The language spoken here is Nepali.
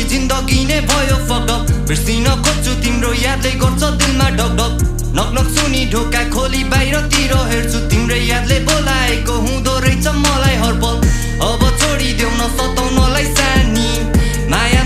पछि जिन्दगी नै भयो फकअप बिर्सिन खोज्छु तिम्रो यादले गर्छ दिलमा ढकढक नकनक सुनि ढोका खोली बाहिरतिर हेर्छु तिम्रै यादले बोलाएको हुँदो रहेछ मलाई हर पल अब छोडिदेऊ न सताउनलाई सानी माया